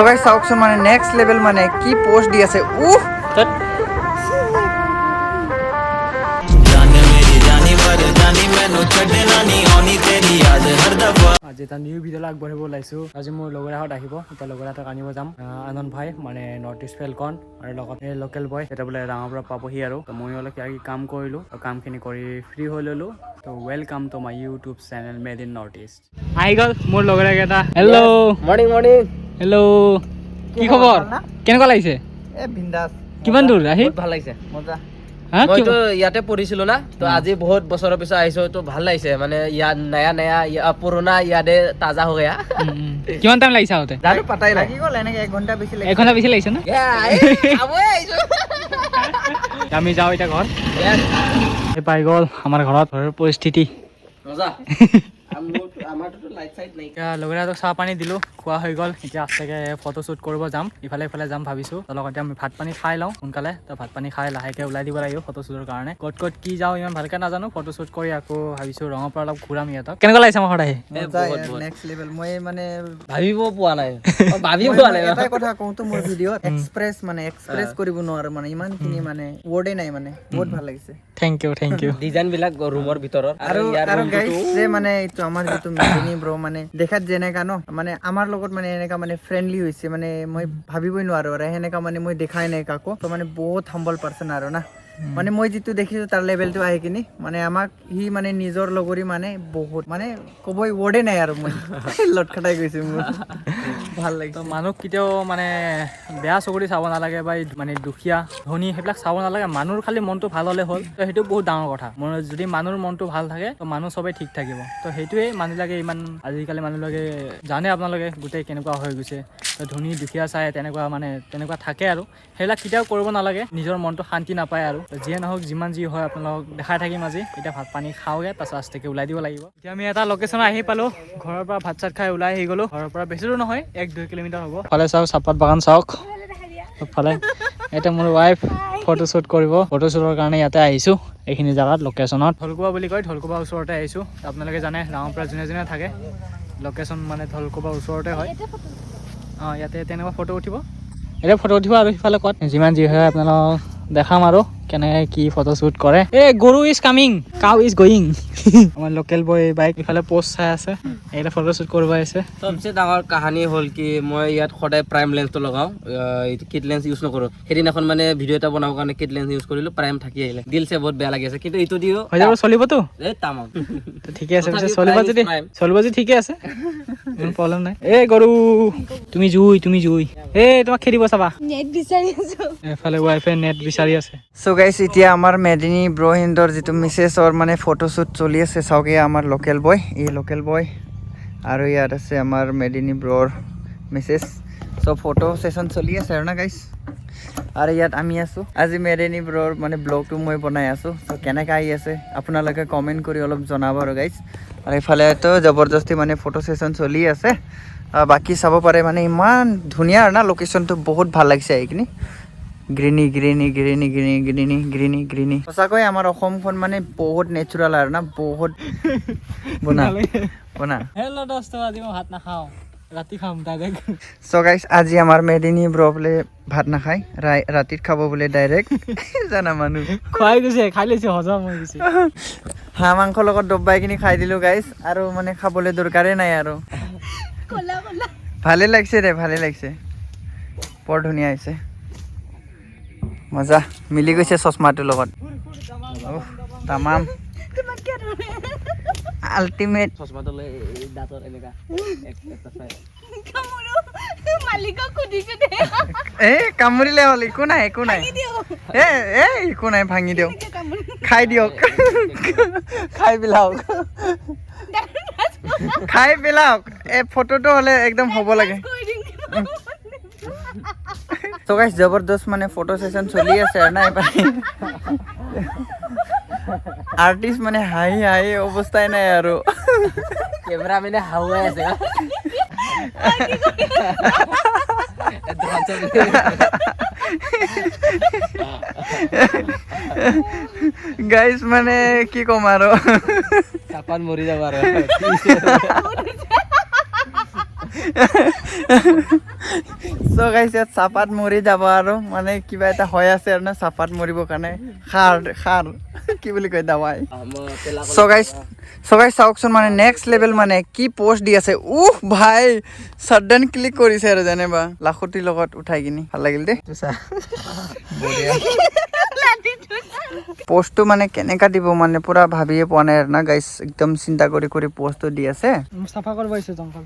চ' গাইছ, চাওকচোন, মানে নেক্সট লেভেল, মানে কি প'ষ্ট দি আছে, উহ। ਜਾਨ ਮੇਰੀ ਜਾਨੀ ਮਰ ਜਾਨੀ, ਮੈਨੂੰ ਛੱਡਣਾ ਨਹੀਂ ਆਉਣੀ ਤੇਰੀ ਯਾਦ ਹਰ ਦਫਾ। আজি এটা নিউ ভিডিঅ'লৈ আগবাঢ়িব ওলাইছোঁ। আজি মোৰ লগৰীয়াহঁত আহিব, এতিয়া লগৰীয়াহঁতক আনিব যাম। আনন্দ ভাই, মানে নৰ্থ ইষ্ট ফেলকন, আৰু লগত এই লোকেল বয়। এতিয়া বোলে ডাঙৰ পৰা পাবহি আৰু তো ময়ো অলপ কিবা কিবি কাম কৰিলোঁ, তো কামখিনি কৰি ফ্ৰী হৈ ল'লোঁ। তো welcome to my YouTube channel Made in North East। আহি গ'ল মোৰ লগৰীয়াকেইটা। হেল্ল'। Morning morning. হেল্ল', কি খবৰ? কেনেকুৱা লাগিছে? এ বিন্দাছ। কিমান দূৰ আহি? বহুত ভাল লাগিছে। মজা। হা? মইতো ইয়াতে পঢ়িছিলো না, তো আজি বহুত বছৰৰ পিছত আহিছো, তো ভাল লাগিছে। মানে ইয়াত नया नया पुराना यादें ताज़ा हो गया। কিমান টাইম লাগিছে আহোঁতে? জানো, পাতাই নাই। লাগি গ'ল এনেকে 1 ঘণ্টা বেছি লাগিছে। এঘণ্টা বেছি লাগিছে ন? খাবই আহিছো। আমি যাওঁ এতিয়া ঘৰত। এই পাই গ'ল আমাৰ ঘৰত, ঘৰৰ পৰিস্থিতি। মজা, আমাৰটোতো লাইট চাইট নাই। এতিয়া লগৰীয়াহঁতক চাহ পানী দিলোঁ, খোৱা হৈ গ'ল। এতিয়া আস্তেকে ফটো শ্বুট কৰিব যাম, ইফালে ইফালে যাম ভাবিছোঁ। তাৰ লগতে আমি ভাত পানী খাই লওঁ সোনকালে। তো ভাত পানী খাই লাহেকৈ ওলাই দিব লাগিব ফটো শ্বুটৰ কাৰণে। ক'ত ক'ত কি যাওঁ ইমান ভালকৈ নাজানো। ফটো শ্বুট কৰি আকৌ ভাবিছোঁ ৰঙৰ পৰা অলপ ঘূৰাম ইহঁতক। কেনেকুৱা লাগিছে আমাৰ ঘৰত আহি? মজা। বহুত, বহুত। Next level. মই মানে ভাবিব পোৱা নাই, অ, ভাবি মই পোৱা মই নাই। এটাই কথা কওঁতো, মোৰ ভিডিঅ'ত এক্সপ্ৰেছ, মানে এক্সপ্ৰেছ কৰিব নোৱাৰো, মানে ইমানখিনি মানে ৱৰ্ডে নাই, মানে বহুত ভাল লাগিছে। Thank you, thank you. Design বিলাক ৰুমৰ ভিতৰত। আৰু ইয়াৰ আৰু ৰুমটোতো গাইছ যে মানে এইটো আমাৰ যিটো মেদিনী ব্ৰ, মানে দেখাত যেনেকা ন, মানে আমাৰ লগত মানে এনেকা মানে ফ্ৰেণ্ডলি হৈছে, মানে মই ভাবিবই নোৱাৰো আৰু সেনেকা মানে মই দেখাই নাই কাকো। তো মানে বহুত হাম্বল পাৰ্চন আৰু না, মানে মই যিটো দেখিছো তাৰ লেভেলটো আহি কিনি মানে আমাক সি মানে নিজৰ লগৰী, মানে বহুত মানে ক'বই ৱৰ্ডে নাই আৰু মই লটখটাই গৈছো, মোৰ ভাল লাগিছে। তো মানুহক কেতিয়াও মানে বেয়া চকুদি চাব নালাগে বা এই মানে দুখীয়া ধনী সেইবিলাক চাব নালাগে। মানুহৰ খালি মনটো ভাল হ'লে হ'ল। তো সেইটো বহুত ডাঙৰ কথা। মোৰ যদি মানুহৰ মনটো ভাল থাকে, তো মানুহ চবেই ঠিক থাকিব। তো সেইটোৱে মানুহবিলাকে ইমান আজিকালি মানুহবিলাকে জানে আপোনালোকে গোটেই কেনেকুৱা হৈ গৈছে। তো ধনী দুখীয়া চাই তেনেকুৱা মানে তেনেকুৱা থাকে আৰু সেইবিলাক কেতিয়াও কৰিব নালাগে, নিজৰ মনটো শান্তি নাপায়। আৰু তো যিয়ে নহওক, যিমান যি হয় আপোনালোকক দেখাই থাকিম। আজি এতিয়া ভাত পানী খাওঁগে, তাৰপাছত আস্তেকে ওলাই দিব লাগিব। এতিয়া আমি এটা লোকেশ্যন আহি পালোঁ। ঘৰৰ পৰা ভাত চাত খাই ওলাই আহি গ'লোঁ। ঘৰৰ পৰা বেছি দূৰ নহয়, 1-2 কিলোমিটাৰ হ'ব। ফালে চাওক, চাহপাত বাগান চাওক ফালে। এতিয়া মোৰ ৱাইফ ফটো শ্বুট কৰিব। ফটো শ্বুটৰ কাৰণে ইয়াতে আহিছোঁ, এইখিনি জেগাত লোকেশ্যনত। ঢলকোবা বুলি কয়, ঢলকোবা ওচৰতে আহিছোঁ। আপোনালোকে জানে, গাঁৱৰ পৰা যোনে যোনে থাকে, লোকেশ্যন মানে ঢলকোবা ওচৰতে হয়। অঁ, ইয়াতে তেনেকুৱা ফটো উঠিব, এতিয়া ফটো উঠিব। আৰু সিফালে ক'ত যিমান যি হয় আপোনালোকক দেখাম আৰু কেনেকৈ কি ফটো শ্বুট কৰে। এ গৰু is coming, cow is going। আমাৰ লোকেল বয় বাইক ইফালে পষ্ট চাই আছে, এইটা ফটো শ্বুট কৰিব আহিছে। চবচে ডাঙৰ কাহানী হ'ল কি, মই ইয়াত সদায় প্ৰাইম লেন্সটো লগাওঁ, এইটো কিট লেন্স ইউজ নকৰোঁ। সেইদিনাখন মানে ভিডিঅ' এটা বনাবৰ কাৰণে কিট লেন্স ইউজ কৰিলোঁ, প্ৰাইম থাকি আহিলে। দিল চে বহুত বেয়া লাগি আছে, কিন্তু এইটো দিও হৈ যাব, চলিবতো? এই তামাম। তো ঠিকে আছে পিছে। তথাপিও চলিব prime is যদি prime। চলিব যদি ঠিকে আছে, ইমান প্ৰব্লেম নাই। এ গৰু, তুমি জুই, তুমি জুই, এ তোমাক খেদিব চাবা। নেট বিচাৰি আছো। এফালে ৱাইফে নেট বিচাৰি আছে। চ' গাইছ, এতিয়া আমাৰ মেদিনী ব্ৰহিন্দৰ যিটো মিছেছৰ মানে ফটোশ্বুট চলি আছে। চাওক, এয়া আমাৰ লোকেল বয়, এই লোকেল বয়, আৰু ইয়াত আছে আমাৰ মেদিনী ব্ৰৰ মিছেছ। চ' ফটো ছেশ্যন চলি আছে আৰু না গাইছ, আৰু ইয়াত আমি আছোঁ। আজি মেদিনী ব্ৰৰ মানে ব্লগটো মই বনাই আছোঁ। চ' কেনেকৈ আহি আছে আপোনালোকে কমেণ্ট কৰি অলপ জনাব আৰু গাইছ। আৰু এইফালেতো জবৰদস্তি মানে ফটো ছেশ্যন চলি আছে। বাকী চাব পাৰে, মানে ইমান ধুনীয়া আৰু না লোকেশ্যনটো, বহুত ভাল লাগিছে এইখিনি। Greeny greeny greeny greeny greeny greeny greeny. সঁচাকৈ আমাৰ অসমখন মানে বহুত নেচাৰেল আৰু না, বহুত বনা বনা। হেল্ল' দোস্ত, আজি মই ভাত নাখাওঁ, ৰাতি খাম ডাইৰেক্ট। চ' গাইছ, আজি আমাৰ মেদিনী ব্ৰ বোলে ভাত নাখায়, ৰাতিত খাব বোলে ডাইৰেক্ট, জানা মানুহ। খুৱাই গৈছে, খাই লৈছে, হজম হৈ গৈছে। হাঁহ মাংসৰ লগত দবাই কিনি খাই দিলোঁ গাইছ, আৰু মানে খাবলৈ দৰকাৰেই নাই আৰু। কলা কলা। ভালে লাগিছে দে, ভালে লাগিছে, বৰ ধুনীয়া হৈছে, মজা মিলি গৈছে চশমাটোৰ লগত। উফ, তামাম আল্টিমেট। চশমাটো লৈ এই দাঁতৰ এনেকা একটা চাই। কামোৰো মালিকক সুধিছো দে। এ কামুৰিলে হ'ল, একো নাই, একো নাই। এ এ একো নাই, ভাঙি দিয়ক। কামোৰ। খাই দিয়ক, খাই পেলাওক, খাই পেলাওক। এই ফটোটো হ'লে একদম হ'ব লাগে। কৰি দিম। তো গাইছ, জবৰদস্ত মানে ফটো ছেশ্যন চলি আছে আৰু নাই, আৰ্টিষ্ট মানে হাঁহি হাঁহি অৱস্থাই নাই আৰু। কেমেৰামেনে হাহুৱাই আছে। Drone গাইছ, মানে কি ক'ম আৰু। চাপান মৰি যাব আৰু। চ' গাইছ, ইয়াত চাহপাত মৰি যাব আৰু মানে কিবা এটা হৈ আছে আৰু ন, চাহপাত মৰিবৰ কাৰণে সাৰ সাৰ কি বুলি কয়, দাৱাই। চ' গাইছ, চাওকচোন, মানে নেক্সট লেভেল, মানে কি পষ্ট দি আছে। উহ ভাই, ছাডেন ক্লিক কৰিছে আৰু যেনিবা লাখুটিৰ লগত উঠাই কিনি ভাল লাগিল দেই। বঢ়িয়া। পষ্টটো মানে কেনেকা দিব, মানে পুৰা ভাবিয়ে পোৱা নাই আৰু না গাইছ, একদম চিন্তা কৰি কৰি পষ্টটো দি আছে। চাফা কৰিব আহিছে জংঘল।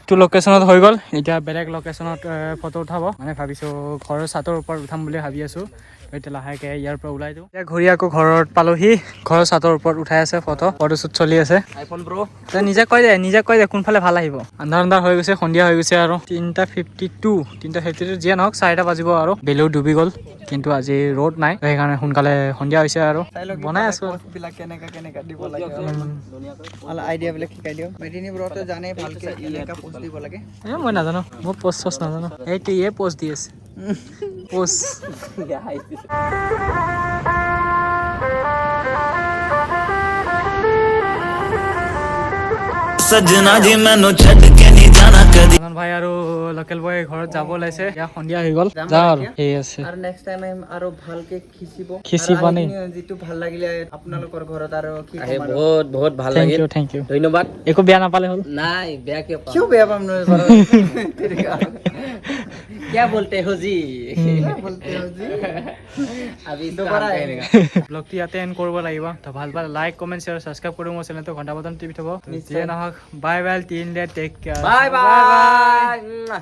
এইটো লোকেশ্যনত হৈ গ'ল, এতিয়া বেলেগ লোকেশ্যনত ফটো উঠাব। মানে ভাবিছোঁ ঘৰৰ চাটৰ ওপৰত উঠাম বুলি ভাবি আছোঁ। এতিয়া লাহেকৈ ইয়াৰ পৰা ওলাই দিওঁ। এতিয়া ঘূৰি আকৌ ঘৰত পালোহি। ঘৰৰ চাটৰ ওপৰত উঠাই আছে ফটো, ফটোশ্বুট চলি আছে। আইফোন ব্ৰ। তই নিজে কৈ দে, নিজে কৈ দে, কোনফালে ভাল আহিব। আন্ধাৰ আন্ধাৰ হৈ গৈছে, সন্ধিয়া হৈ গৈছে আৰু 3:52, 3:52, যিয়ে নহওক 4টা বাজিব আৰু বেলিও ডুবি গ'ল। কিন্তু আজি ৰ'দ নাই, সেইকাৰণে সোনকালে সন্ধিয়া হৈছে আৰু বনাই আছো আৰু। বিলাক কেনেকা কেনেকা দিব লাগে, অলপমান অলপ আইডিয়া বিলাক শিকাই দিয়ক। মেদিনী ব্ৰতো জানে ভালকে কেনেকা পোষ্ট দিব লাগে। এ মই নাজানো, মই পষ্ট চষ্ট নাজানো। সেইটো ইয়ে পষ্ট দি আছে, পষ্ট। ਸੱਜਣਾ ਜੀ ਮੈਨੂੰ ਛੱਡ ਕੇ ਨਹੀਂ ਜਾਣਾ ਕਦੀ। চন্দন ভাই আৰু লোকেল বয় ঘৰত যাব ওলাইছে। এতিয়া সন্ধিয়া হৈ গ'ল, যাওঁ আৰু। ঠিক আছে। আৰু নেক্সট টাইম আহিম আৰু ভালকে খিচিব। খিচিব আৰু নি? আহি কিনে যিটো ভাল লাগিলে আপোনালোকৰ ঘৰত আৰু কি আহে ক'ম আৰু। বহুত বহুত ভাল thank লাগিল। You, thank U. ধন্যবাদ। একো বেয়া নাপালে হ'ল। নাই, বেয়া কিয় পাম? কিয় বেয়া পাম নহয় বাৰু? क्या बोलते हो जी? বলতে हो जी? अभी इसका दोबारा हम आएंगे। कहेंगे। ব্লগটো ইয়াতে এণ্ড কৰিব লাগিব। তো ভাল পালে লাইক, কমেণ্ট, শ্বেয়াৰ, ছাবস্ক্ৰাইব কৰি মোৰ চেনেলটো ঘণ্টা বটন টিপি থ'ব। যিয়ে নহওক, bye bye, till then take care. Bye bye.